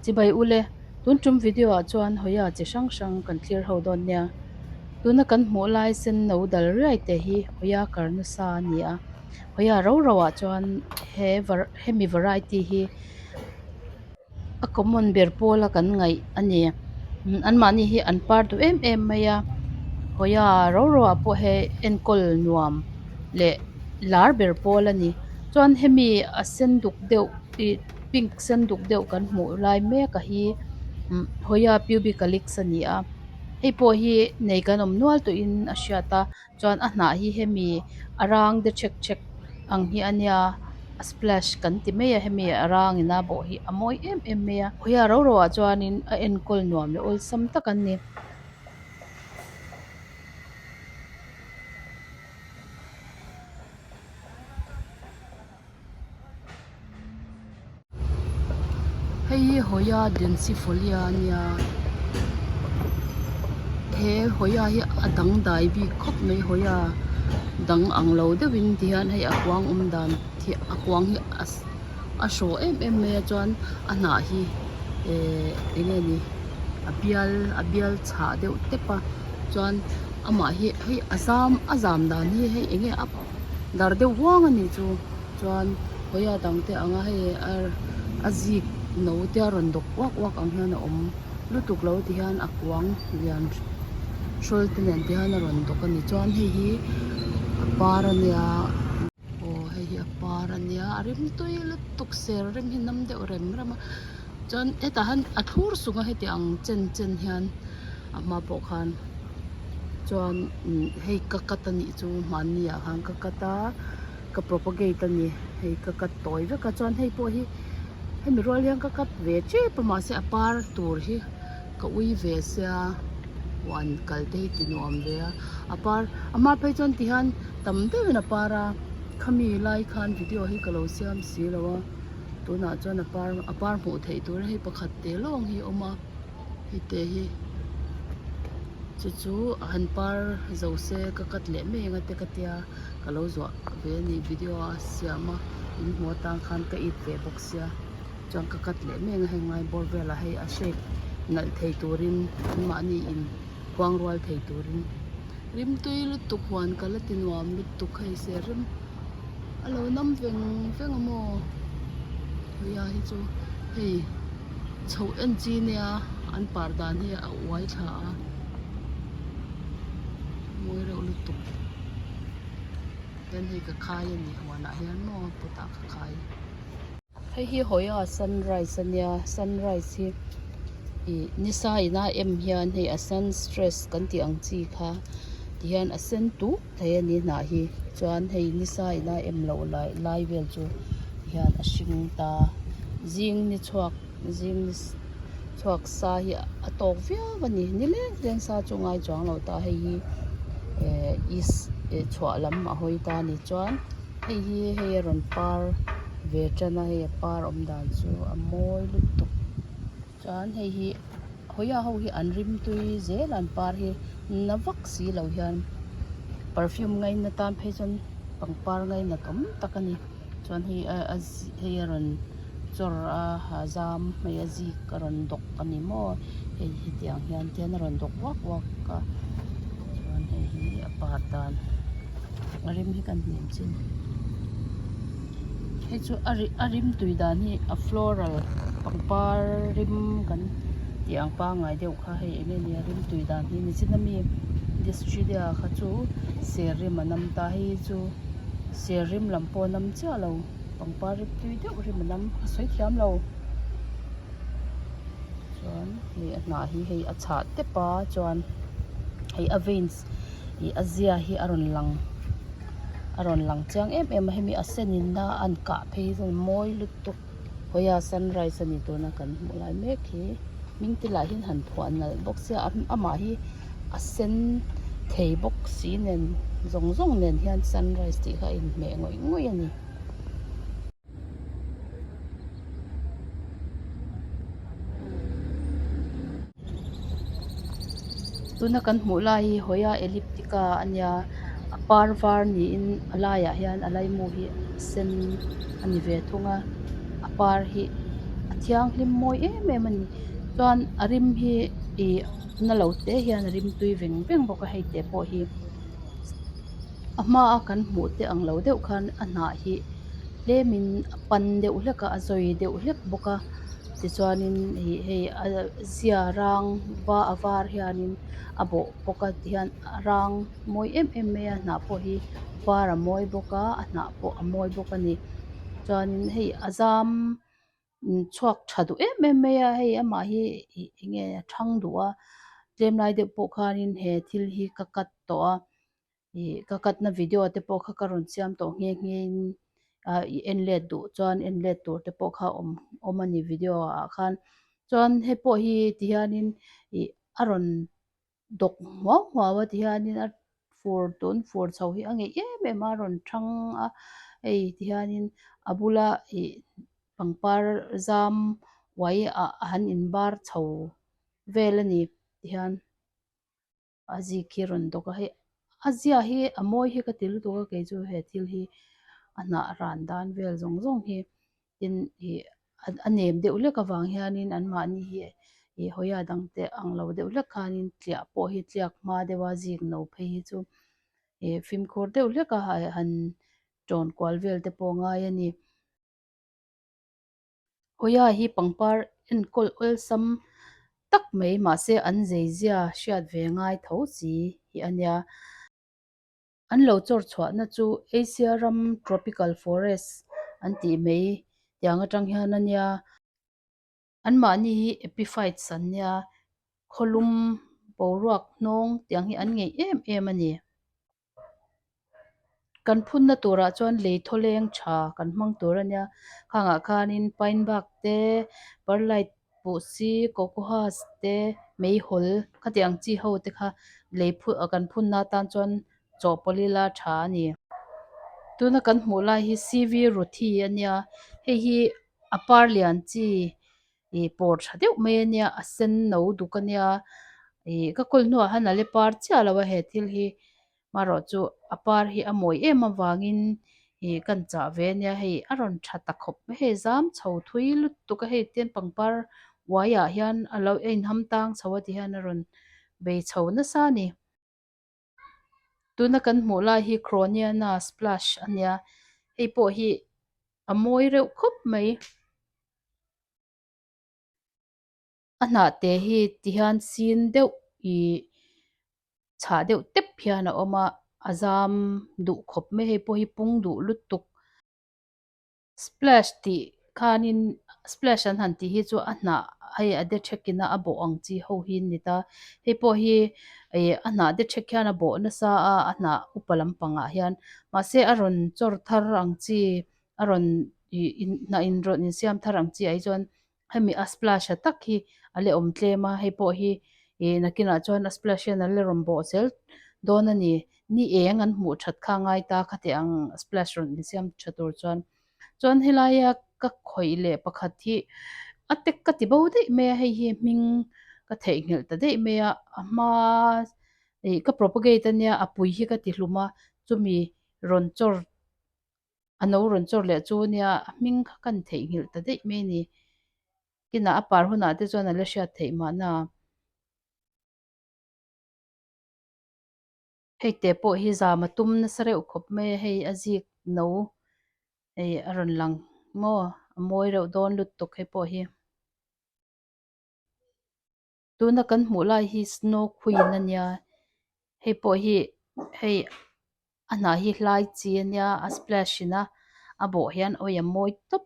Chibai ule, tun tum video ah chuan Hoya chi hrang hrang kan thlir ho dawn nia. Tuna kan hmuh lai sen no dal riai te hi Hoya kar nasa a ni a. Hoya ro ro ah chuan he hemi variety hi a common ber pawla kan ngaih a ni. Anmahni hi an par duh em em mai a, Hoya ro ro ah pawh he enkawl nuam leh lar ber pawl a ni. Chuan hemi a sen duk deuh ih pink sen duk deuh kan hmuh lai mek a hi Hoya pubicalyx a ni a, hei pawh hi nei kan awm nual tawhin a hriat a chuan a hnah hi hemi a rang de chhek chhek ang hi a nia a splash kan ti mai a hemi a rang in a bawh hi a mawi em em mai a Hoya ro ro ah chuanin a enkawl nuam leh awlsam tak an ni. Hei hi Hoya densifolia a nia he Hoya hi a dangdai bik khawp mai Hoya dang ang lo deuhin tihian hei a kuang awm dan hi a kuang hi a a hraw em em mai a chuan a hnah hi ehh eng nge ni a bial a bial chhah deuh tep a chuan amah hi hei a zam a zam dan hi hei eng nge a dar deuh huang a nih chu chuan Hoya dang te anga hei a zik no te a rawn dawk uak uak ang hian a awm lutuk lo ti hian a kuang lian hrawl te nen te hian a rawn dawk a ni chuan hei hi a par a nia aw hei hi a par a nia a rim tui lutuk ser rem hi nam deuh rem rem a chuan hetah hian a thlur sung a heti ang chen chen hian a hma pawh khan chuan hei ka cut a nih chu hmanni ah khan ka cut a ka propagate a ni hei ka cut tawi vek a chuan hei pawh hi hemi rual hian ka cut ve tep a mahse a par tur hi ka ui ve sia huan kal te hi ti nuam ve a a par a hma phei chuan ti hian tam deuhin a par a khami lai khan video hi ka lo siam si lo a tunah chuan a par a par hmuh theih tur hei pakhat te lawng hi a awm a hei te hi chu chu han par zo se ka cut leh mai ang a te ka tia ka lo zuah ve a ni video a siam a in hmuh atang khan ka it ve bawk sia chuan ka cut leh mai ang a heng lai bawr velah hei a shape nalh thei turin anmahni in khuang rual thei turin rimtui lutuk huan ka la ti nuam lutuk hei ser rem a lo nam veng veng a maw hawia hi chu hei chhoh en chi nia an par dan hi a uai thla a mawi reuh lutuk hian hei ka khai a ni huanah hian maw pot ah ka khai. Hei hi Hoya sunrise a nia sunrise hi ih nisa ina em hian hei a sun stress kan tih ang chi kha tihian a sen tuk thei a ni hnah hi chuan hei nisa ina em loh lai lai vel chu tihian a hring ta zing ni chhuak zing ni chhuak sa hi a tawk viau a ni nileng leng sa chu ngai chuang lo ta hei hi eh east eh chhuah lam a hawi ta a ni chuan. Hei hi hei a rawn par ve tan a hei a par awm dan chu a mawi lutuk chuan hei hi hawia ho hi an rim tui zel a an par hi na vak si lo hian perfume ngaina tan phei chuan pangpar ngainat awm tak a ni chuan hei a a hei a rawn chawr a ha zam hei a zik a rawn dawk a ni maw hei hetiang hian te hian a rawn dawk uak uak a chuan hei hi a par dan. A rim hi kan hnem chin hei chu a ri a rim tui dan hi a floral pangpar rim kan tih ang pangngai deuh kha hei eng nge ni a rim tui dan hi nichina mi distrilia kha chu ser rim a nam ta hei hi chu ser rim lam pawh a nam chiah lo pangpar rim tui deuh rim a nam a sawi thiam lo chuan hei a hnah hi hei a chhah tep a chuan hei a veins. Ih a zia hi a rawn lang a rawn lang chiang em em a hemi a sen in a an kah phei hi chuan mawi lutuk hawia sunrise a ni tuna kan hmuh lai mek hi hming te lah hian han phuah nalh bawk sia amah hi a sen thei bawk si nen zawng zawng nen hian sunrise tih kha a inhmeh ngawih ngawih a ni. Tuna kan hmuh lai hi Hoya elliptica a nia a par var niin a laiah hian a laimu hi a sen a ni ve thung a a par hi a. thianghlim mawi em em a ni chuan a rim hi ih na lo te hian a rim tui veng veng bawk a hei te pawh hi a hma a kan hmuh te ang lo deuh khan a hnah hi tlemin a pan deuh hlek a a zawi deuh hlek bawk a tichuanin ih hei a zia rang va a var hianin a bawh bawk a tihian a rang mawi em em mai a hnah pawh hi var a mawi bawk a a hnah pawh a mawi bawk a ni chuanin hei a zam chhuak tha duh em em mai a hei amah hi ih eng nge a thang duh a tlem lai deuh pawh khanin he thil hi ka cut tawh a ih ka cut na video te pawh kha ka rawn siam tawh nghe nghe in ah ih en let duh chuan en let tur te pawh kha awm awm a ni video ah khan chuan hei pawh hi ti hianin ih a rawn dawk huau huau a ti hianin a fur tun fur chho hi a ngeih em em a a rawn thang a hei ti hianin a bula ih pangpar zam uai ah a han in bar chho vel a ni ti hian a zik hi a rawn dawk a hei a zia hi a mawi hi ka ti lutuk a kei chu he thil hi a hnah ran dan vel zawng zawng hi tin ih a nem deuh hlek avang hianin anmahni hi ih hawi a dang te ang lo deuh hlek khanin tliah pawh hi tliak hma deuh a zik no phei hi chu ih fimkhur deuh hlek a han tawn kual vel te pawh a ngai a ni. Hawia hi pangpar enkawl awlsam tak mai mahse an zeizia hriat ve ngai tho chi hi a nia. An lo chawr chhuahna chu Asia ram tropical forest an tih mai tiang atang hian a nia. Anmahni hi epiphytes an nia, khawlum boruak hnawng tiang hi an ngeih em em a ni. Kan phunna turah chuan lei thawleng tha kan hmang tur a nia, khangah khanin pine bark te, perlite buh si, coco husk te, meihawl khati ang chi ho te kha lei phun kan phunna atan chuan chawhpawlh ila tha a ni. Tuna kan hmuh lai hi C_V Ruthi a nia, hei hi a par lian chi ih pawr tha deuh mai a nia a sen no duk a nia ih ka kawl hnuah hian a la par chiah lo a he thil hi marawh chu a par hi a mawi em avangin ih kan chah ve a nia hei a rawn tha ta khawp mai hei zam chho thui lutuk a hei tian pangpar uai ah hian a lo a inham tang chho a ti hian a rawn bei chho nasa a ni. Tuna kan hmuh lai hi Croniana splash a nia hei pawh hi a mawi reuh khawp mai. A hnah te hi ti hian sin deuh ih chhah deuh tep hian a awm a a zam duh khawp mai hei pawh hi pung duh lutuk. Splash tih khanin splash an han tih hi chu a hnah hei a de ṭhekin a a bawh ang chi ho hi a ni ta. Hei pawh hi ih a hnah de ṭhek hian a bawh nasa a a hnah upa lampangah hian mahse a rawn chawr thar ang chi a rawn ih hnah in rawn insiam thar ang chi ah hi chuan hemi a splash a tak hi a la awm tlem a hei pawh hi ih nakinah chuan a splash hian an la rawn bawh zel dawn a ni ni eng an hmuh that kha a ngai ta khati ang splash rawn insiam tha tur chuan chuan helaia ka khawih leh pakhat hi a tek ka ti bo daih mai a hei hi hming ka theihnghilh ta daih mai a a hma ih ka propagate ania a pui hi ka ti hlum a chumi rawn chawr a no rawn chawr leh chu nia a hming kha kan theihnghilh ta daih mai a ni kinah a par hunah te chuan a la hriat theih mahna. Hei te pawh hi zam a tum nasa reuh khawp mai a hei a zik no hei a rawn lang maw a mawi reuh dawn lutuk hei pawh hi. Tuna kan hmuh lai hi snow queen a nia hei pawh hi hei a hnah hi hlai chi a nia a splash in a a bawh hian awi a mawi tawp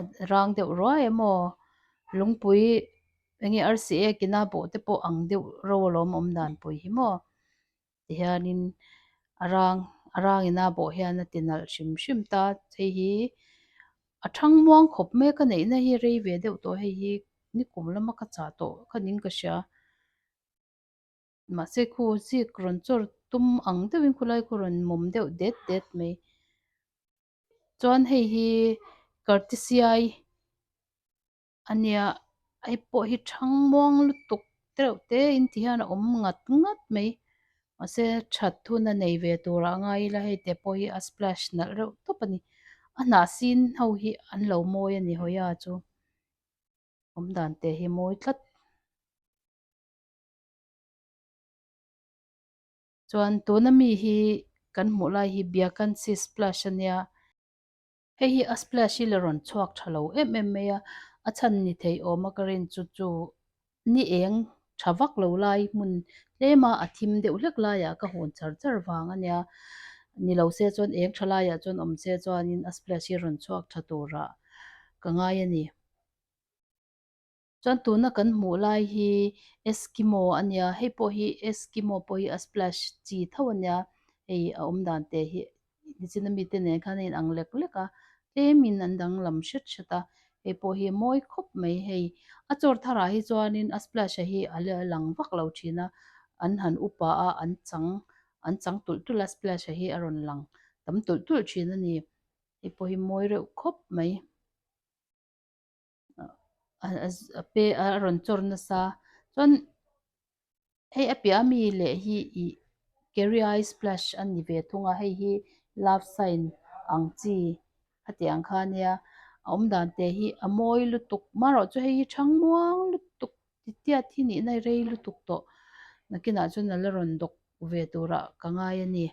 a rang deuh ruai a maw lungpui eng nge arsi ek in a bawh te pawh ang deuh ro alawm awm dan pui hi maw tihianin a rang a rang in a bawh hian a ti nalh hrim hrim ta hei hi a thang muang khawp mai a ka neihna hi rei ve deuh tawh hei hi nikum lama ka chah tawh kha ning ka hria mahse khu zik rawn chawr tum ang deuhin khulai khu rawn mawm deuh det det mai chuan hei hi kartisiai a nia hei pawh hi thang muang lutuk tereuh te in ti hian a awm ngat ngat mai mahse that hun a nei ve turah a ngai ila hei te pawh hi a splash nalh reuh tawp a ni a hnah sin ho hi an lo mawi a ni hawia chu. Awm dan te hi mawi tlat. Chuan tuna mi hi kan hmuh lai hi Biakansi splash ania. Hei hi a splash hi la rawn chhuak tha lo em em mai a, a chhan ni thei awm a ka rin chu chu ni eng tha vak lo lai hmun tlem a a thim deuh hlek laiah ka hawn char char vang ania. Ni lo se chuan eng tha laiah chuan awm se chuanin a splash hi rawn chhuak tha turah ka ngai a ni. Chuan tuna kan hmuh lai hi Eskimo a nia hei pawh hi Eskimo pawh hi a splash chi tho a nia hei a awm dan te hi nichin a mite nen khan a inang lek lek a tlemin an danglam hret hret a hei pawh hi a mawi khawp mai hei a chawr tharah hi chuanin a splash a hi a la lang vak lo thin a an han upa a an chang an chang tulh tulh a splash a hi a rawn lang tam tulh tulh thin a ni hei pawh hi mawi reuh khawp mai. A pe a rawn chawr nasa chuan hei a piah ami leh hi ih carry eye splash a ni ve thung a hei hi love sign ang chi a tih ang kha ania a awm dan te hi a mawi lutuk marawh chu hei hi thang muang lutuk titiat hi nihna rei lutuk tawh nakinah chuan a la rawn dawk ve turah ka ngai a ni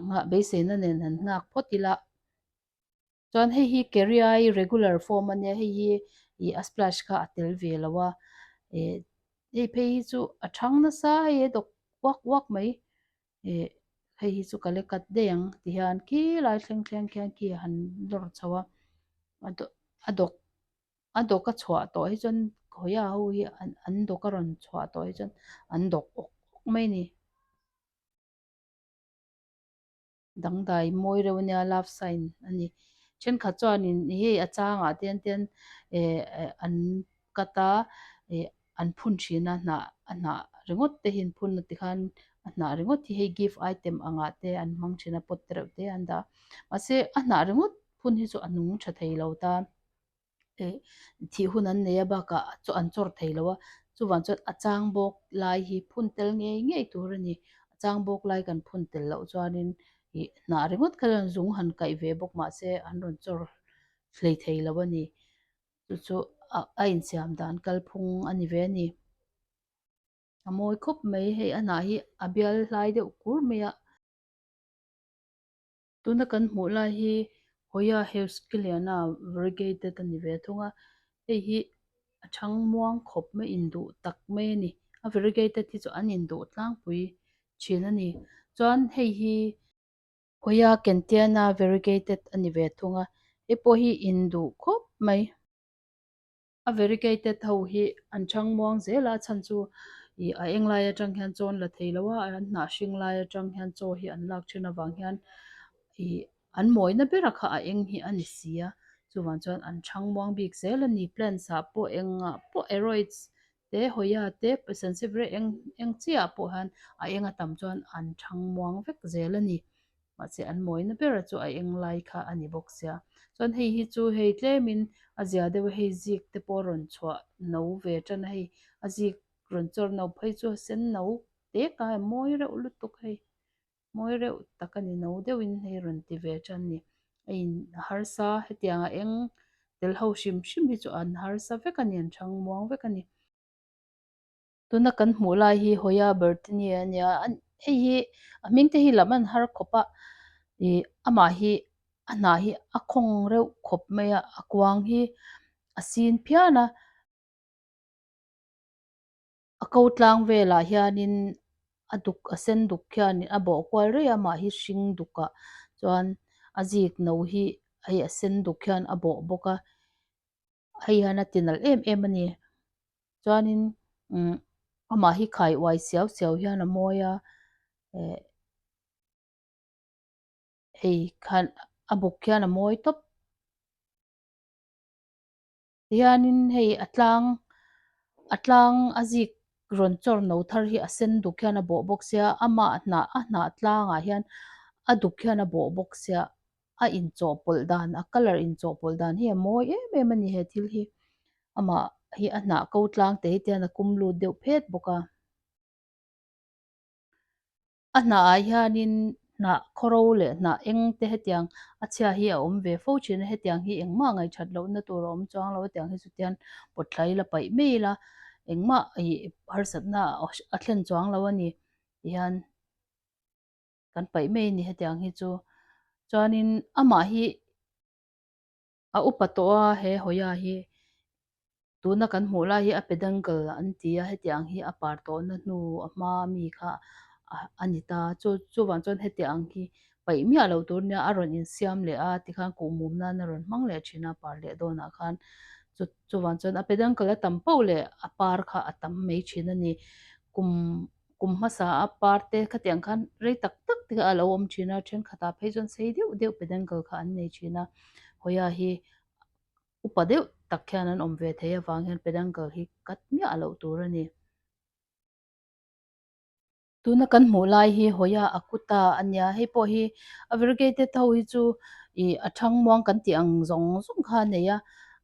nghah beiseina nen han nghak phawt ila. Chuan hei hi Keriai regular form a nia hei hi ih a splash kha a tel ve lo a eh hei phei hi chu a thang nasa hei a dawk uak uak mai eh hei hi chu ka la cut daih ang ti hian khi lai thleng thleng khian khi a han lawr chho a a dawk a dawk a dawk a chhuah tawh hi chuan khawiah ho hi an an dawk a rawn chhuah tawh hi chuan an dawk awk awk mai a ni. Dangdai mawi reuh ania love sign a ni. Thenkhat chuanin hei a changah te hian ten eh an cut a eh an phun thin a hnah a hnah ringawt te hi an phun a tikhan a hnah ringawt hi hei gift item angah te an hmang thin a pot te reuh te an dah a mahse a hnah ringawt phun hi chu a nung tha thei lo ta. eh thih hun an nei a bakah chaw an chawr thei lo a chuvang chuan a chang bawk lai hi phun tel ngei ngei tur a ni a chang bawk lai kan phun tel loh chuanin ih hnah ringawt kha chuan zung han kaih ve bawk mahse an rawn chawr hlei thei lo a ni chu chu a a insiam dan kalphung a ni ve a ni a mawi khawp mai hei a hnah hi a bial hlai deuh kur mai a. Tuna kan hmuh lai hi Hoya Heuschkeliana variegated a ni ve thung a, hei hi a chhang muang khawp mai induh tak mai a ni. A variegated hi chu an induh tlangpui thin a ni. Chuan hei hi Hoya Kentiana variegated a ni ve thung a, hei pawh hi induh khawp mai. A variegated ho hi an chhang muang zel a, a chhan chu ih a eng lai atang hian chaw an la thei lo a, an hnah hring lai atang hian chaw hi an lak thin avang hian ih an mawina bera kha a eng hi a ni si a, chuvang chuan an chhang muang bik zel a ni. Plants ah pawh engah pawh aroids te hawia te sansevieria eng eng chiah ah pawh hian a eng a tam chuan an chhang muang vek zel a ni. Mahse an mawina bera chu a eng lai kha a ni bawk sia. Chuan hei hi chu hei tlemin a zia deuh a hei zik te pawh a rawn chhuah no ve tan a hei a zik rawn chawr no phei chu a sen no tek a mawi reuh lutuk hei mawi reuh tak a ni no deuhin hei rawn ti ve tan a ni. A in harsa hetiang a eng tel ho hrim hrim hi chu an harsa vek a ni an chhang muang vek a ni. Tuna kan hmuh lai hi Hoya Bertini a nia hei hi a hming te hi lam an har khawp a ih amah hi a hnah hi a khawng reuh khawp mai a a kuang hi a sin phian a a ko tlang velah hianin a duk a sen duk hianin a bawh kual rei a amah hi hring duk ah chuan a zik no hi hei a sen duk hian a bawh bawk a. Hei hian a ti nalh em em a ni chuanin umm amah hi khai uai siau siau hian a mawi a eh hei khan a buk hian a mawi tawp tihianin hei a tlang a tlang a zik rawn chawr no thar hi a sen duk hian a bawh bawk sia amah hnah a hnah tlangah hian a duk hian a bawh bawk sia. a inchawhpawlh dan a colour inchawhpawlh dan hi a mawi em em a ni he thil hi amah hi a hnah ko tlang te hi te hian a kum lut deuh phet bawk a a hnah ah hianin Hnah khawro leh hnah eng te hetiang a chhia hi a awm ve fo thin a, hetiang hi engmah ngaihthat lohna tur a awm chuang lo a, tiang hi chutiang pawt thla ila paih mai ila engmah ih harsatna a thlen chuang lo a ni tihian kan paih mai a ni hetiang hi chu. Chuanin amah hi A upa tawh a, he Hoya hi tuna kan hmuh lai hi a peduncle an ti a, hetiang hi a par tawhna hnu a hma mi kha a ni ta. Chu chuvang chuan hetiang hi paih miah lo tur nia a rawn insiam leh a tikhan kuhmum nan a rawn hmang leh thin a par leh dawnah khan. Chu chuvang chuan a peduncle a tam poh leh a par kha a tam mai thin a ni. Kum Kum hmasa a par te khatiang khan rei tak tak te kha a lo awm thin a, thenkhatah phei chuan sei deuh deuh peduncle kha an nei thin a, Hoya hi upa deuh tak khian an awm ve thei avang hian peduncle hi cut miah loh tur a ni. Tuna kan hmuh lai hi Hoya Akuta a nia, hei pawh hi a variegated ho hi chu ih a thang muang kan tih ang zawng zawng kha a nei a,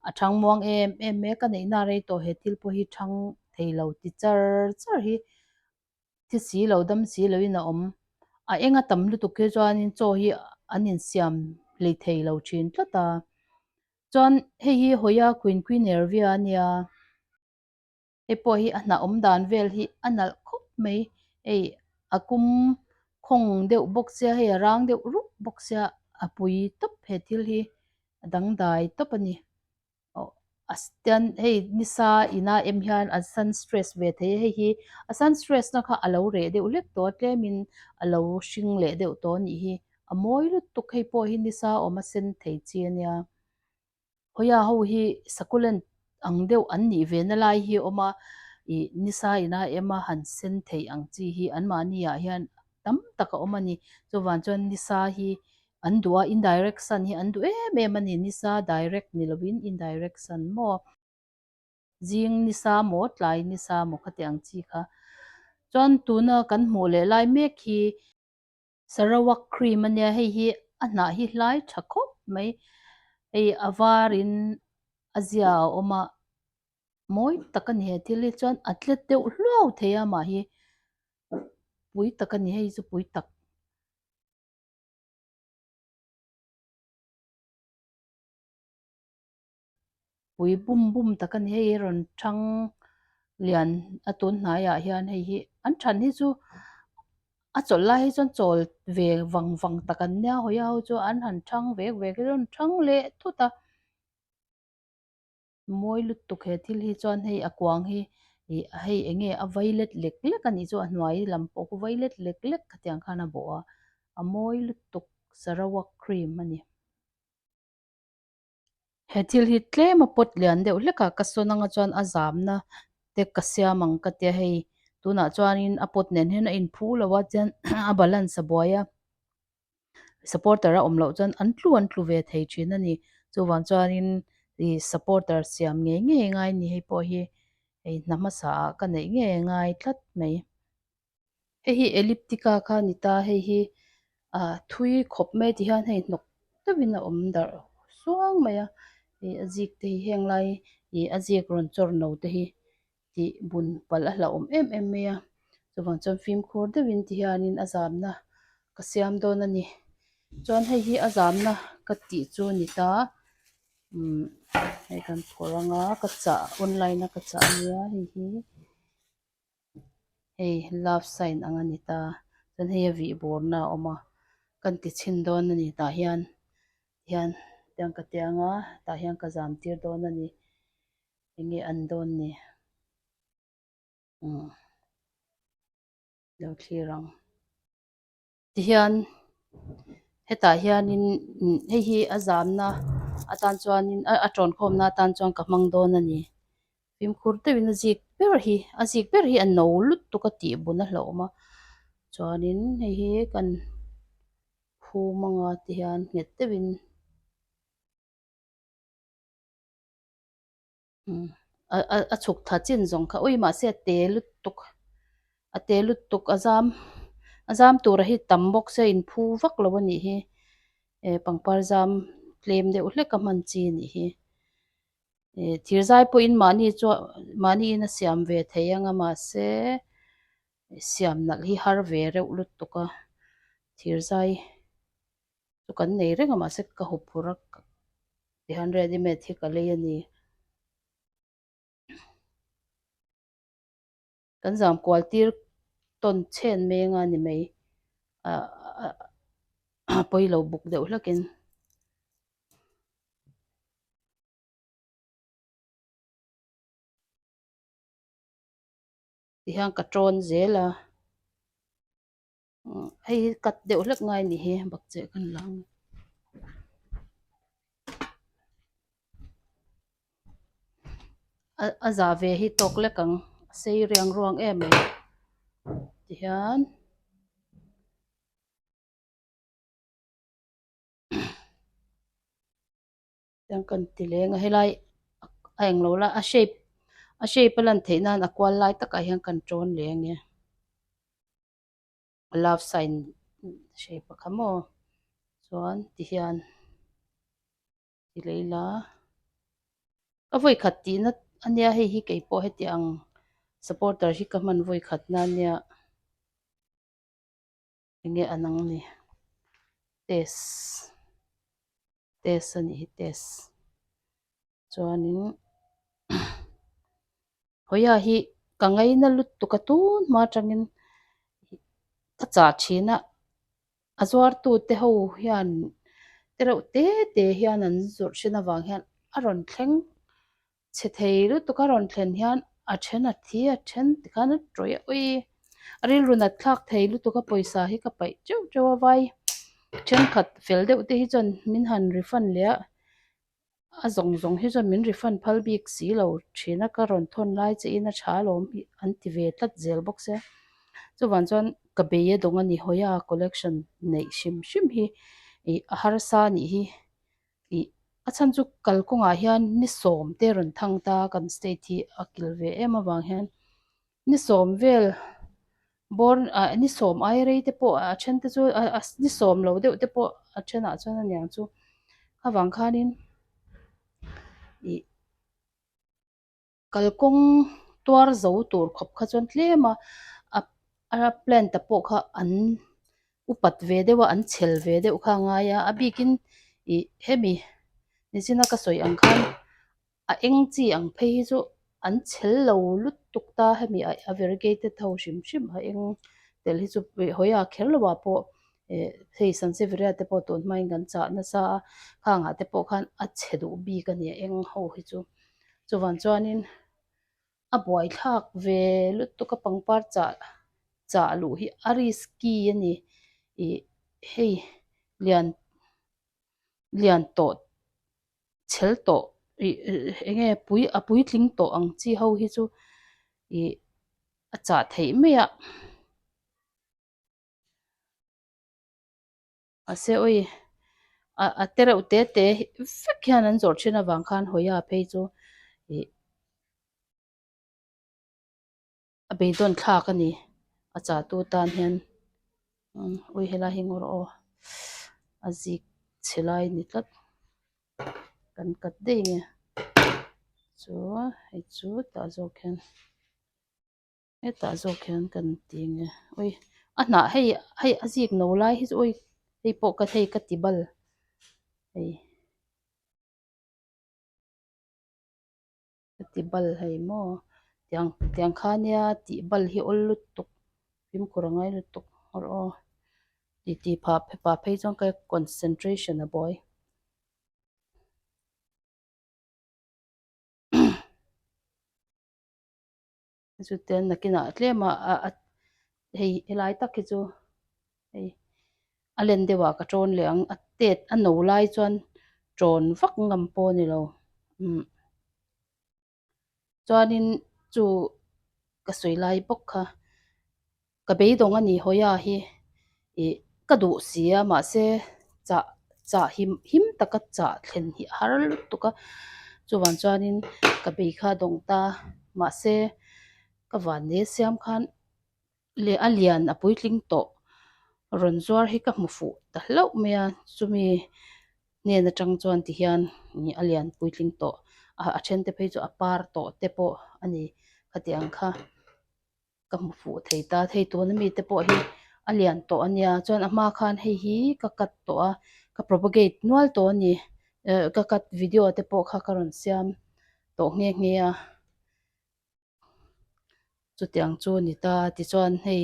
a thang muang em em mai a, ka neihna rei tawh he thil pawh hi thang thei lo ti char char hi thi si lo dam si lo in a awm a eng a tam lutuk hi chuanin chaw hi an insiam hlei thei lo thin tlat a chuan hei hi Hoya Quinquinervia a nia hei pawh hi a hnah awm dan vel hi a nalh khawp mai hei a kum khawng deuh bawk sia hei a rang deuh rup bawk sia a pui tawp he thil hi a dangdai tawp a ni. Aw a tian hei nisa ina em hian a sun stress ve thei a hei hi a sun stress na kha a lo reh deuh hlek tawh a tlemin a lo hring leh deuh tawh a nih hi a mawi lutuk hei pawh hi nisa awm a sen thei chi a nia Hoya ho hi succulent ang deuh an nih ve na lai hi a awm a ih nisa ina em a han sen thei ang chi hi anmahni ah hian tam tak a awm a ni chuvang chuan nisa hi An duh a, indirect sun hi an duh em em a ni, nisa direct ni lovin indirect sun maw? Zing nisa maw, tlai nisa maw khati ang chi kha. Chuan tuna kan hmuh leh lai mek hi Sarawak cream a nia, hei hi a hnah hi hlai tha khawp mai, hei a varin a zia a awm a, mawi tak a ni he thil hi chuan a tlet deuh hluau thei a mah hi pui tak a ni, hei chu pui tak. Pui bum bum tak a ni hei rawn thang lian a tun hnaiah hian hei hi an than hi chu a chawlh lai hi chuan chawl ve vang vang tak an nia hawi ho chu an han thang vek vek hi rawn thang leh thut a. Mawi lutuk he thil hi chuan hei a kuang hi ih hei eng nge a violet lek lek a nih chu a hnuai lam pawh khu violet lek lek khatiang khan a bawh a a mawi lutuk sarawak cream a ni. He thil hi tlem a pawt lian deuh hlek a ka sawn anga chuan a zamna te ka siam ang ka tia hei tunah chuanin a pawt nen hian a inphu lo a chuan a balance a buai a. Supporter a awm loh chuan an tlu an tlu ve thei thin a ni. Chuvang chuanin ih supporter siam ngei ngei ngai ni hei pawh hi hei hna hmasa ah ka neih ngei ngai tlat mai. Hei hi elliptica kha a ni ta hei hi ah thui khawp mai ti hian hei hnawk deuhin a awm darh suang mai a ih a zik te hi heng lai ih a zik rawn chawr no te hi tih bun palh a hlauhawm em em mai a chuvang chuan fimkhur deuhin ti hianin a zamna ka siam dawn a ni chuan hei hi a zamna ka tih chu a ni ta umm hei kan phawrh ang a ka chah online a ka chah a nia hei hi hei love sign ang a ni ta chuan hei a vih bawrna a awm a kan ti chhin dawn a ni tah hian hian tiang ka ti ang a tah hian ka zam tir dawn a ni. Enge an dawn ni? Umm lo thlir ang. Tihian hetah hianin hei hi a zamna atan chuanin a tawnkhawmna atan chuan ka hmang dawn a ni. Fimkhur deuhin a zik ber hi a zik ber hi a no lutuk a tih bun a hlauhawm a chuanin hei hi kan phum anga tihian nghet deuhin. A chhuk tha chin zawng kha ui mahse a te lutuk a te lutuk a zam a zam tura hi tam bawk se in phu vak lo a nih hi eh pangpar zam tlem deuh hlek a hman chi a nih hi eh thir zai pawhin mahni chuan mahni in a siam ve thei ang a mahse siam nalh hi har ve reuh lutuk a. Thir zai chu kan nei reng a mahse ka huphurh a tihian ready made hi ka lei a ni. Kan zam kual tir tawn chhen meng a ni mai ah a pawi lo buk deuh hlek in. Tihian ka tawn zel a. Hei hi cut deuh hlek ngai ni hi bakcheh kan la ang a a zah ve hi tawk lek ang a sei riang ruang em mai tihian tiang kan ti leng a helai a englo lai a shape a shape a lan theih nan a kual lai takah hian kan tawn leh ange. Love sign shape a kha maw chuan tihian ti leh ila ka vawi khat tihna ania hei hi kei pawh heti ang supporter hi ka hman vawi khat na ania enge an ang ni test test anih hi test chuanin Hawia hi ka ngaina lutuk a tun hma atangin ka chah thin a, a zuartute ho hian te reuh te te hian an zawrh thin avang hian a rawn thleng chhe thei lutuk a rawn thlen hian a then a thi a then tikhan a tawih a ui a rilru nat thlak thei lutuk a pawisa hi ka paih teuh teuh a vai thenkhat fel deuh te hi chuan min han refund leh a. A zawng zawng hi chuan min refund phal bik si lo thin a, ka rawn thawn lai che in a tha alawm hi an ti ve tlat zel bawk sia. Chuvang chuan ka bei a dawng a ni hawi a, collection neih hrim hrim hi ih a harsa a nih hi. Ih a chhan chu kalkawngah hian ni sawm te rawn thang ta a, kan state hi a kil ve em avang hian ni sawm vel bawr ah ni sawm ai rei te pawh a then te chu ah ah ni sawm lo deuh te pawh a thenah chuan a niang chu avang khanin ih kalkawng tuar zo tur khawp kha chuan tlem a a plant a pawh kha an upat ve deuh a an chhel ve deuh kha a ngai a a bikin ih hemi nichina ka sawi ang khan. A eng chi ang phei hi chu an chhel lo lutuk ta hemi a variegated ho hrim hrim a eng tel hi chu hawi a kher lo ah pawh eh hei sanseveria te pawh tun hmain kan chah nasa a khang ah te pawh khan a chhe duh bik a ni a eng ho hi chu chuvang chuanin a buaithlak ve lutuk a pangpar chah chah luh hi a risky a ni ih hei lian lian tawh. Chhel tawh ih eng nge pui a puitling tawh ang chi ho hi chu ih a chah theih mai a. Mahse awi a a te reuh te te vek hian an zawrh thin avang khan Hawia phei chu ih a beidawn thlak a ni a chah tu tan hian ui helai hi ngawr aw a zik chhe lai a ni tlat kan cut daih nge chu hei chu tah zawk hian hetah zawk hian kan ti nge ui a hnah hei hei a zik no lai hi chu ui hei pawh ka hei ka ti bal hei. Ka ti bal hei maw tiang tiang kha nia tih bal hi awl lutuk fimkhur a ngai lutuk awr aw ti ti phah pah phei chuan ka concentration a buai chute nakinah tlem a a hei helai tak hi chu hei a len deuh ah ka tawn leh ang a tet a no lai chuan tawn vak ngam pawh a ni lo umm chuanin chu ka sawi lai bawk kha ka beidawng a ni Hawia hi ih ka duh si a mahse chah chah him him taka chah thlen hi a har lutuk a chuvang chuanin ka bei kha a dawng ta mahse ka vanne siam khan leh a lian a puitling tawh rawn zuar hi ka hmu fuh ta hlauh mai a chumi hnen atang chuan ti hian ih a lian puitling tawh a a then te phei chu a par tawh te pawh a ni khatiang kha ka hmu fuh thei ta thei tuna mi te pawh hi. a lian tawh a nia chuan a hma khan hei hi ka cut tawh a ka propagate nual tawh a ni eh ka cut video te pawh kha ka rawn siam tawh nghe nghe a chutiang chu a ni ta tichuan hei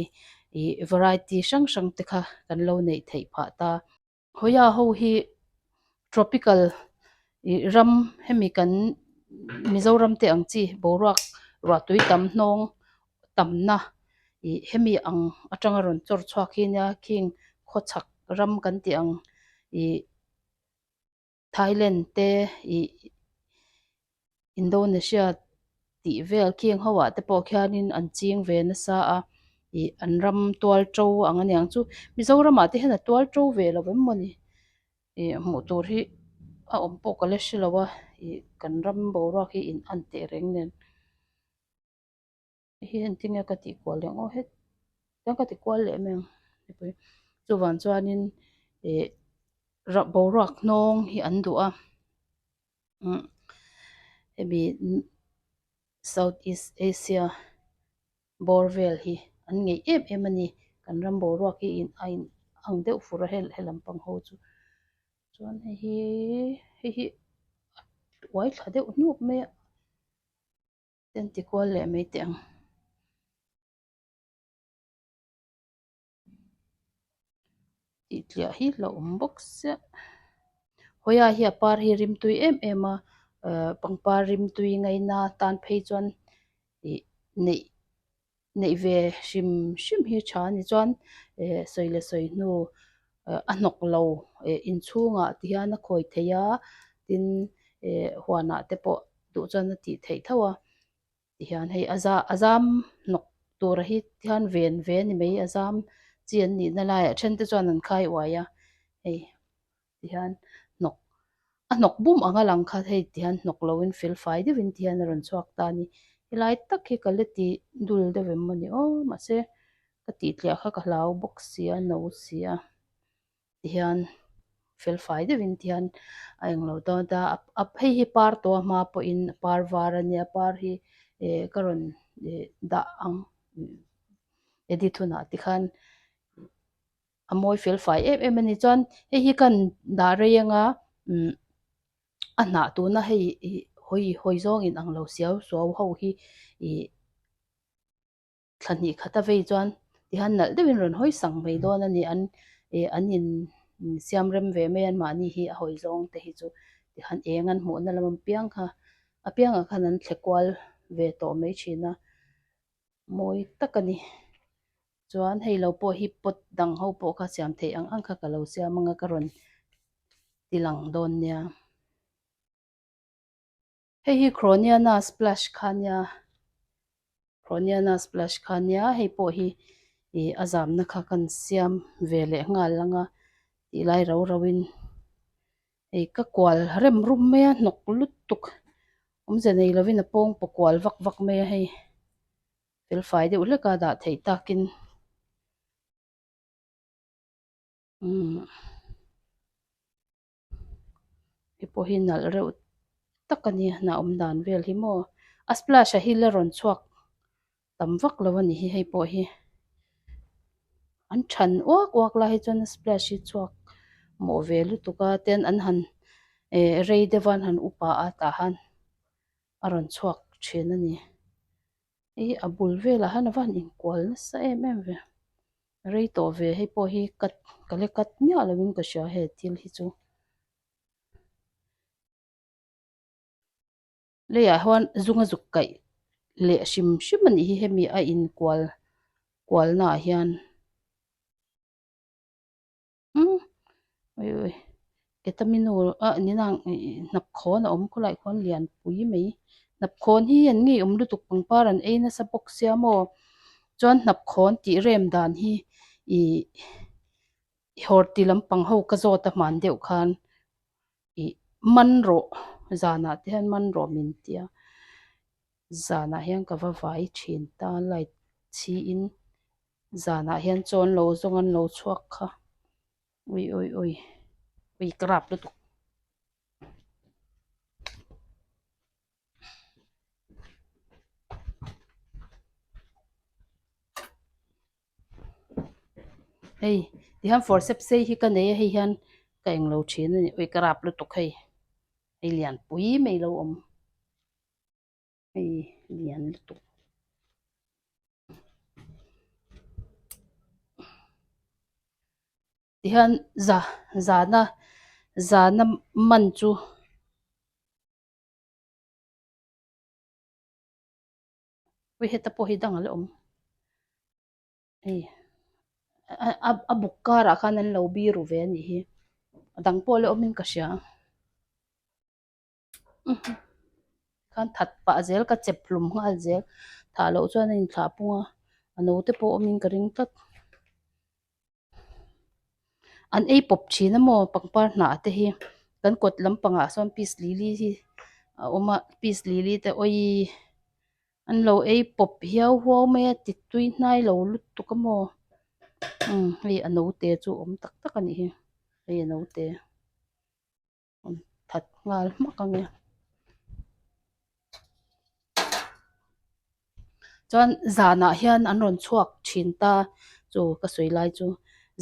ih variety hrang hrang te kha kan lo neih theih phah ta. Hawia ho hi tropical ih ram hemi kan Mizoram te ang chi boruak ruah tui tam hnawng tamna ih hemi ang atanga rawn chawr chhuak hi nia khing khawchhak ram kan tih ang ih Thailand te ih Indonesia tih vel khing ho ah te pawh khianin an ching ve nasa a ih an ram tual to ang aniang chu Mizoram ah te hian a tual to ve lo em mawni ih hmuh tur hi a awm pawh ka la hre lo a ih kan ram boruak hi in an teh reng nen. Hei hi engtin nge ka tih kual leh ang aw het chuan ka ti kual leh mai ang mipui chuvang chuanin ih boruak hnawng hi an duh a umm hemi south east asia bawr vel hi an ngeih em em a ni kan ram boruak hi a in ang deuh fur a he lampang ho chu chuan hei hi hei hi a uai thla deuh hnuk mai a. Ten ti kual leh mai teh ang. Tih tliah hi la awm bawk sia. Hawia hi a par hi rimtui em em a, ehh pangpar rimtui ngaina tan phei chuan ih neih neih ve hrim hrim hi tha a ni chuan ehh sawi leh sawi hnu a hnawk lo eh inchhungah ti hian a khawi thei a tin eh huanah te pawh duh chuan a tih theih tho a tihian hei a za a zam hnawk tura hi tihian ven ve a ni mai a zam chi an nihna laiah then te chuan an khai uai a hei tihian hnawk a hnawk bum anga lang kha hei tihian hnawk loin fel fai deuhin tihian a rawn chhuak ta a ni helai tak hi ka la ti dul deuh em mawni aw mahse ka tih tliah kha ka hlau bawk sia no sia tihian fel fai deuhin tihian a englo dawn ta a hei hi par tawh a hma pawhin par var a nia par hi eh ka rawn eh dah ang edit hunah tikhan. A mawi fel fai em em a ni chuan hei hi kan dah rei anga umm a hnah tuna hei ih hawi hawi zawng in ang lo siau suau ho hi ih thla hnih khat a vei chuan tihian nalh deuhin rawn hawi sang mai dawn a ni an ih an in siam rem ve mai a mahni hi a hawi zawng te hi chu tihian eng an hmuhna lam apiang kha apiangah khan an thle kual ve tawh mai thin a mawi tak a ni. Chuan hei lo pawh hi pot dang ho pawh kha siam theih ang ang kha ka lo siam anga ka rawn ti lang dawn nia. Hei hi Croniana splash kha nia Croniana splash kha nia hei pawh hi ih a zamna kha kan siam ve leh nghal anga tih lai rau rau in hei ka kual rem rum mai a hnawk lutuk awmze nei lovin a pawng paw kual vak vak mai a hei. Fel fai deuh hlek a dah theih takin umm hei pawh hi nalh reuh tak a ni a hnah awm dan vel hi maw a splash ah hi la rawn chhuak tam vak lo a ni hi hei pawh hi an than uak uak lai hi chuan a splash hi chhuak mawh ve lutuk a ten an han eh rei deuh a an han upa a tah han a rawn chhuak thin a ni. Hei a bul velah hian a va han inkual nasa em em ve rei tawh ve hei pawh hi cut ka la cut miah lovin ka hria he thil hi chu leiah hian zunga zuk kaih leh hrim hrim a nih hi hemi a inkual kual naah hian. Umm ui ui ketaminu ah ni nang ih hnap khawn a awm khawlai khawn lian pui mai hnap khawn hi an ngei awm lutuk pangpar an ei nasa bawk sia maw chuan hnap khawn tih rem dan hi ih hawr ti lampang ho ka zawt a hman deuh khan ih man rawh zanah te hian man rawh min tia zanah hian ka va vai thin ta light chhiin. Zanah hian chawn lo zawng an lo chhuak kha ui ui ui ui ka rap lutuk. Hei tihian forceps sei hi ka nei a hei hian ka englo thin a ni ui ka rap lutuk hei hei lian pui mai lo awm hei lian lutuk. Tihian za zana zana man chu. Ui heta pawh hi dang a la awm hei a a buk karah khan an lo biru ve a nih hi a dang pawh a la awmin ka hria khan that pah zel ka chep hlum nghal zel thah loh chuan a inthlah pung a a naute pawh awmin ka ring tlat. An ei pawp thin a maw pangpar hnah te hi kan kawt lampangah sawn peace lily hi a awm a peace lily te awii an lo ei pawp hiau huau mai a ti tui hnai lo lutuk a maw umm hei a naute chu awm tak tak a nih hi hei a naute. That nghal hmak ang e. Chuan zanah hian an rawn chhuak thin ta chu ka sawi lai chu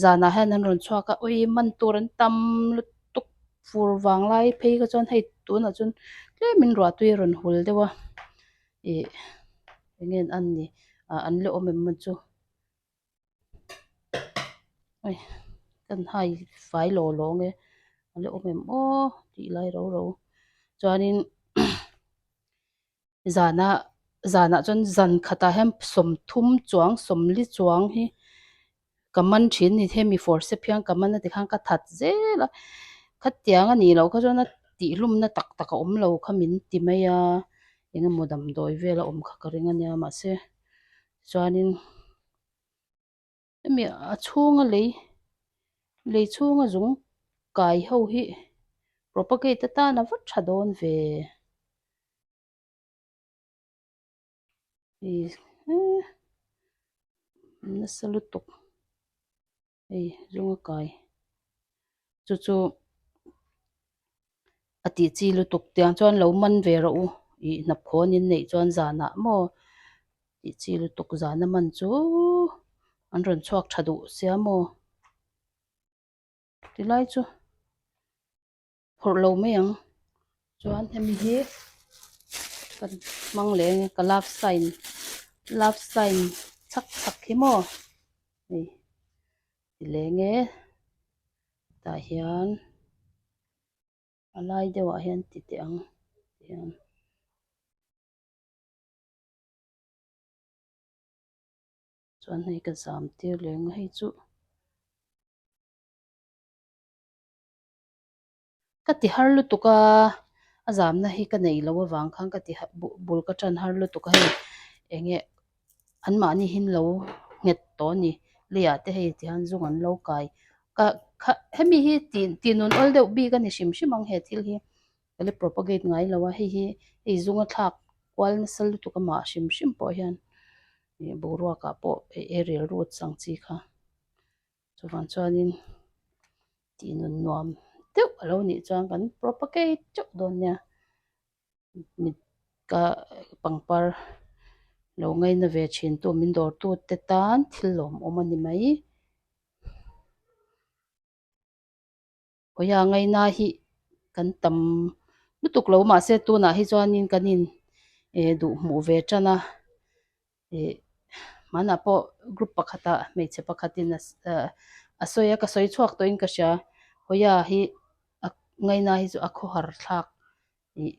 zanah hian an rawn chhuak a ui man tur an tam lutuk fur vang lai phei kha chuan hei tunah chuan tlemin ruah tui a rawn hul deuh a ih eng nge an ni ah an la awm em maw chu. Hei kan hai fai law law nge a la awm em aw tih lai ro ro chuanin zana zanah chuan zan khatah hian sawmthum chuang sawmli chuang hi ka man thin a ni hemi forceps hian ka man a tikhan ka that zel a khatiang a nih loh kha chuan a tihhlumna tak tak a awm lo kha min ti mai a engemaw damdawi vel a awm kha ka ring a nia mahse chuanin hemi a chhunga lei lei chhunga zung kai ho hi propagate atan a va tha dawn ve ih nasa lutuk hei zunga kai chu chu a tih chi lutuk tiang chuan lo man ve rawh u ih hnapkhawn in neih chuan zanah maw tih chi lutuk zana man chu an rawn chhuak tha duh sia maw tilai chu phawrh lo mai ang chuan hemi hi kan hmang leh ang e ka love sign love sign chhak chhak hi maw hei ti leng e tah hian a lai deuh ah hian ti teh ang tihian. Chuan hei ka zam tir leh ang a hei chu ka ti har lutuk a a zamna hi ka neih loh avang khan ka ti bul ka tan har lutuk a hei eng nge anmahni hi an lo nghet tawh a ni leiah te hei tihian zung an lo kai ka kha hemi hi tih tih nun awl deuh bik a ni hrim hrim ang he thil hi ka la propagate ngai lo a hei hi hei zunga thlak kual nasa lutuk amah hrim hrim pawh hian ih boruakah pawh aerial roots ang chi kha chuvang chuanin tih nun nuam deuh a lo nih chuan kan propagate teuh dawn nia mit ka pangpar lo ngaina ve thin tu min dawr tu te tan thil lawmawm a ni mai. Hawiha ngaina hi kan tam lutuk lo mahse tunah hi chuanin kan in eh duh hmuh ve tan a ih hmanah pawh group pakhatah hmeichhe pakhatin a a sawi a ka sawi chhuak tawhin ka hria hawiha hi a ngaina hi chu a khawhar thlak ih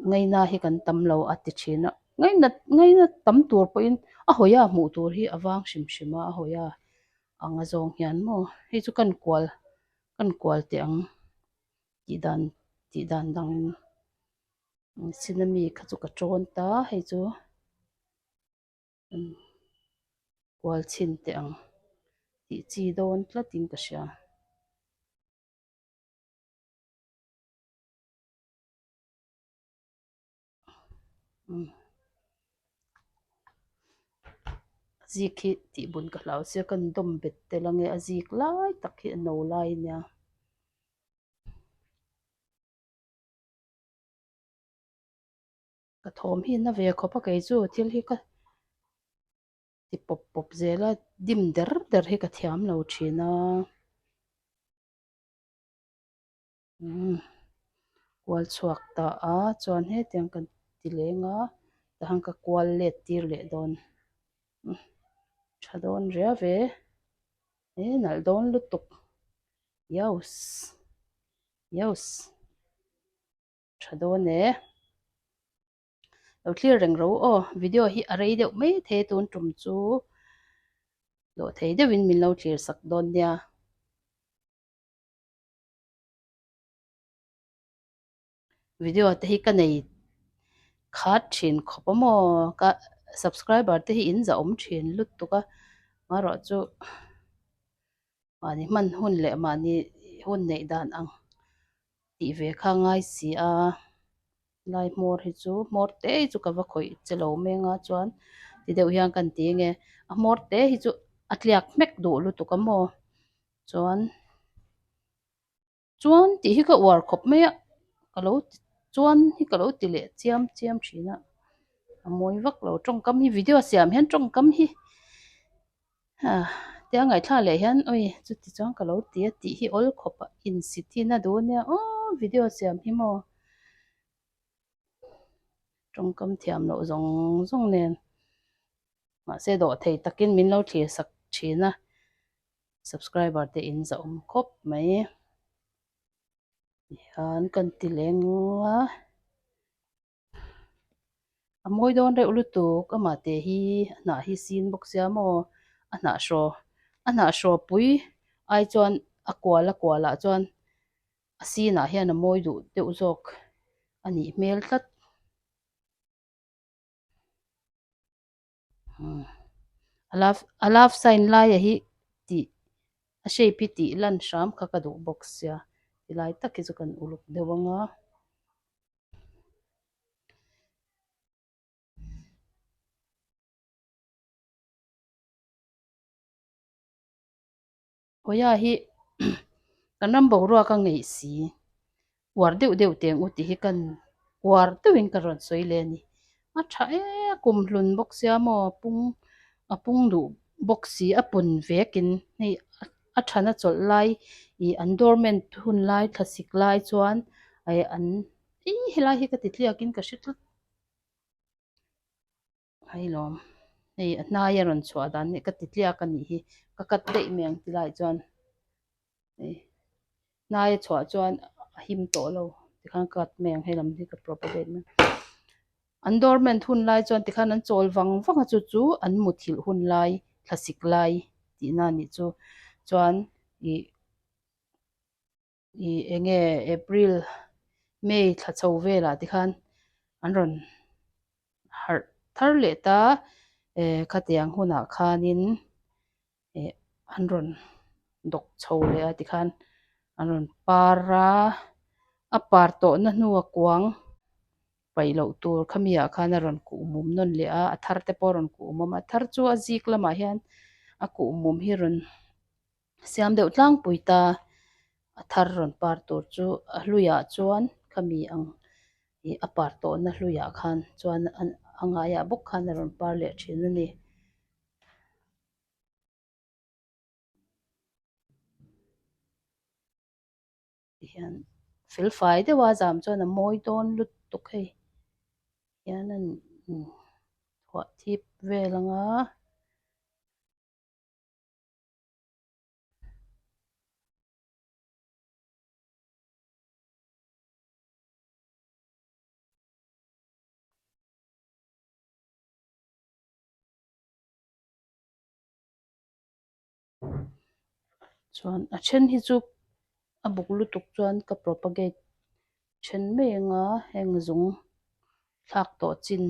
ngaina hi kan tam lo a ti thin a ngaina ngaina tam tur pawhin a hawiha hmuh tur hi a vang hrim hrim a a hawiha ang a zawng hian maw hei chu kan kual kan kual teh ang tih dan tih dan dang sin ami kha chu ka tawn ta hei chu kual chhin teh ang tih chi dawn tlatin ka hria. A zik hi tih bun ka hlau sia kan dawm bet tel ange a zik lai tak hi a no lai a nia. Ka thawm hi na ve khawp a kei chu thil hi ka. Ti pawp pawp zel a, dim der der hi ka thiam lo thin a. Umm kual chhuak ta a chuan hetiang kan ti leng a tahan ka kual let tir leh dawn umm tha dawn riau ve e nalh dawn lutuk yaus yaus tha dawn e. Lo thlir reng ro aw video hi a rei deuh mai thei tun tum chu dawh thei deuhin min lo thlir sak dawn nia. Video te hi ka nei khat thin khawp a maw ka subscriber te hi in za awm thin lutuk a marawh chu mahni hman hun leh mahni hun neih dan ang tih ve kha a ngai si a lai hmawr hi chu hmawr te hi chu ka va khawih che lo meng a chuan ti deuh hian ka ti nge a hmawr te hi chu a tliak hmek duh lutuk a maw chuan chuan tih hi ka uar khawp mai a ka lo ti chuan hi ka lo ti leh chiam chiam thin a a mawi vak lo tawngkam hi video siam hian tawngkam hi ah tia ngaihthlak leh hian awi chuti chuan ka lo ti a tih hi awl khawp a insit hi na duh ania aw video siam hi maw tawngkam thiam loh zawng zawng nen mahse dawhthei takin min lo thlir sak thin a. Subscriber te in zah awm khawp mai. Tihian kan ti leng a. A mawi dawn reuh lutuk amah te hi a hnah hi sin bawk sia maw a hnah hraw a hnah hraw pui ai chuan a kual a kual ah chuan a sin ah hian a mawi duh deuh zawk a nih hmel tlat. A love a love sign laia hi tih a shape hi tih lan hram kha ka duh bawk sia tilai tak hi chu kan uluk deuh ang a. Hawia hi kan ram boruak a ngeih si uar deuh deuh teng u tih hi kan uar deuhin ka rawn sawi leh a ni. A tha e kum hlun bawk sia maw pung a pung duh bawk si a pun vekin hei a thana chawlh lai ih an dormant hun lai thlasik lai chuan eh an ih helai hi ka ti tliakin ka hre tlat. Hailawm hei a hnai a rawn chhuah dan hi ka ti tliak a nih hi ka cut daih mai ang ti lai chuan hei hnai a chhuah chuan a him tawh lo tikhan ka cut mai ang hei lam hi ka propagate mai an dormant hun lai chuan tikhan an chawl vang vang a chu chu an muthilh hun lai thlasik lai tihna a nih chu chuan ih. Ih eng nge April May thla chho velah te khan an rawn harh thar leh ta eh khatiang hunah khanin eh an rawn dawk chho leh a tikhan an rawn par a a par tawhna hnua kuang paih loh tur khami ah khan a rawn kuh mum nawn leh a a thar te pawh a rawn kuh mum a a thar chu a zik lamah hian a kuh mum hi rawn. Siam deuh tlangpui ta a thar rawn par tur chu a hluiah chuan khami ang ih a par tawhna hluiah khan chuan a ngaiah bawk khan a rawn par leh thin a ni. Tihian fel fai deuh a zam chuan a mawi dawn lutuk hei hian a thuah thip vel ang a. Chuan a then hi chu a buk lutuk chuan ka propagate then mai anga heng zung thlak tawh chin.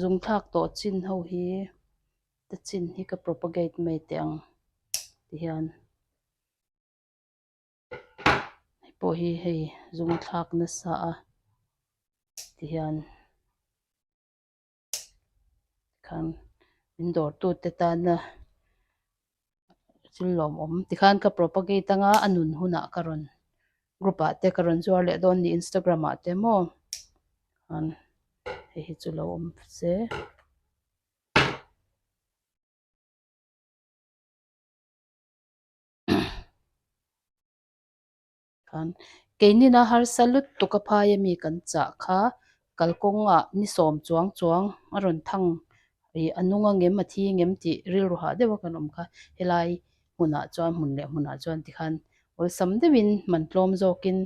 Zung thlak tawh chin ho hi te chin hi ka propagate mai teh ang ti hian hei pawh hi hei zung thlak nasa a ti hian khan min dawr tu te tana thil lawmawm tikhan ka propagate anga a nun hunah ka rawn group ah te ka rawn zuar leh dawn ni instagram ah te maw khan hei hi chu lo awm se. Khan keinina harsa lutuk a phai ami kan chah kha kalkawngah ni sawm chuang chuang a rawn thang ih a nung angem a thi ngem tih rilru hah deuh a kan awm kha helai hmunah chuan hmun leh hmunah chuan tikhan awlsam deuhin man tlawm zawkin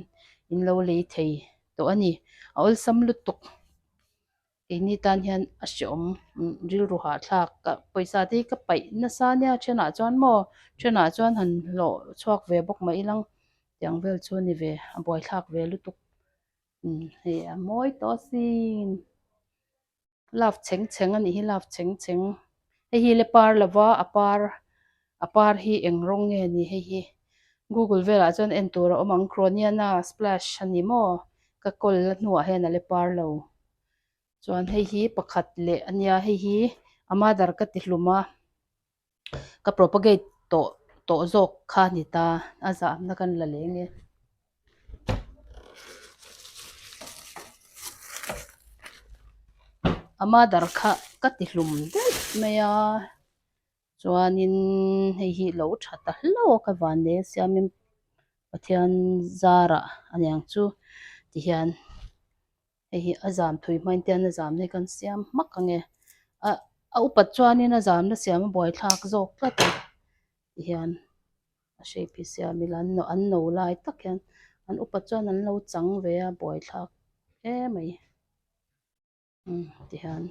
in lo lei thei tawh a ni a awlsam lutuk. Keini tan hian a hreawm rilru hahthlak ka pawisa te hi ka paih nasa nia thenah chuan maw thenah chuan han hlawh chhuak ve bawk mai ilang tiang vel chu a ni ve a buaithlak ve lutuk umm hei a mawi tawh asin love chheng chheng a nih hi love chheng chheng hei hi le par lova a par a par hi eng rawng nge ni hei hi google velah chuan en tur a awm ang kroniana splash a ni maw ka kawl la hnuah hian a le par lo chuan hei hi pakhat leh a nia hei hi a mother ka ti hlum a ka propagate tawh tawh zawk kha a ni ta a zahna kan la leng e. A mother kha ka ti hlum daih mai a. Chuanin hei hi lo tha ta hlauh a ka van nei a siamin Pathian zarah a niang chu tihian hei hi a zam thui hmain te hian a zamna hi kan siam hmak ang e a a upat chuanin a zamna siam a buaithlak zawk tlat a tihian a shape hi siam ila an an no lai tak hian an upat chuan an lo chang ve a buaithlak hle mai umm tihian.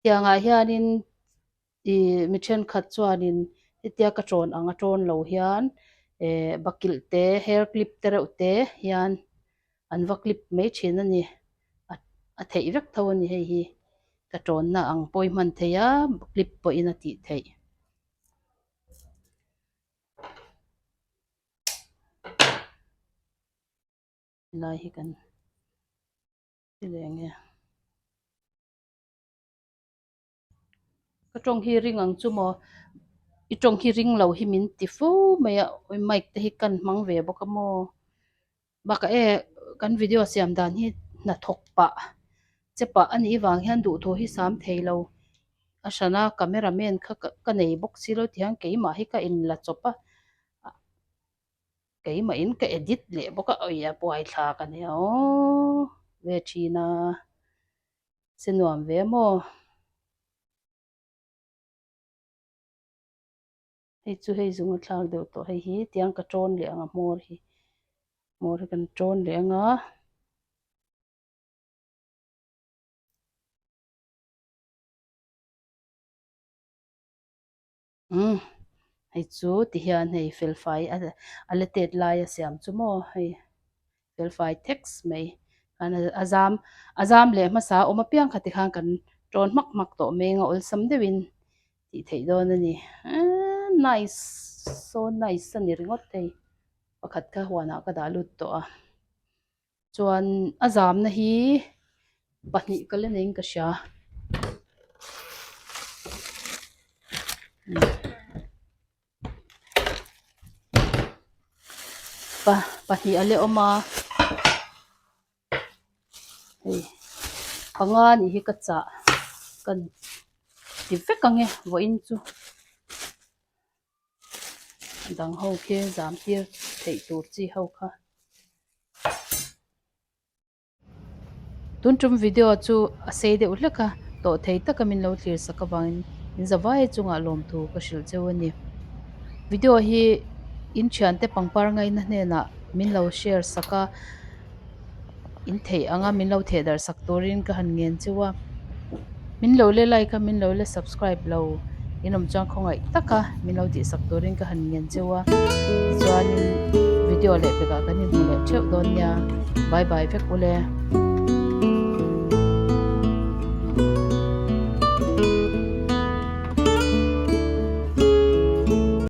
Tiangah hianin ih mi thenkhat chuanin hetia ka tawn ang a tawn lo hian eh bakilh te hair clip te reuh te hian an va clip mai thin a ni a theih vek tho a ni hei hi ka tawnna ang pawh i hman thei a clip pawhin a tih theih. Helai hi kan ti leh ang e. Ka tawng hi ring ang chu maw i tawng hi ring lo hi min ti fo mai a mic te hi kan hmang ve bawk a maw bakah e kan video siam dan hi hnathawk pah che pah a nih vang hian duhthawh hi sam thei lo a hran a camera man kha ka nei bawk si lo tihian keimah hi ka inla chawp a. Keimah in ka edit leh bawk a awi a buaithlak a nia aw ve thin a se nuam ve maw hei chu hei zung a thlak deuh tawh hei hi tiang ka tawn leh ang a hmawr hi hmawr hi kan tawn leh ang a. Umm hei chu ti hian hei fel fai a a la tet lai a siam chu maw hei fel fai theks mai khan a zam a zam leh hmasa a awm apiang kha tikhan kan tawn hmak hmak tawh mai anga awlsam deuhin tih theih dawn a ni eee nice so nice a ni ringawt hei pakhat kha huanah ka dah lut tawh a. Chuan a zamna hi pahnih ka la neiin ka hria. Pa pahnih a la awm a hei panga nih hi ka chah kan ti vek ang e vawiin chu. Dang ho khi zam tir theih tur chi ho kha. Tun tum video chu a sei deuh hlek a, tawh thei taka min lo thlir sak avangin in zavai chungah lawmthu ka hrilh cheu a ni. Video hi in thiante pangpar ngaina hnenah min lo share sak a. In theih anga min lo theh darh sak turin ka han ngen cheu a, min lo le like a min lo le subscribe lo in awm chuan khawngaih tak a min lo tih sak turin ka han ngen cheu a tichuanin video leh pekah kan inhmu leh theuh dawn nia bye bye vek ule.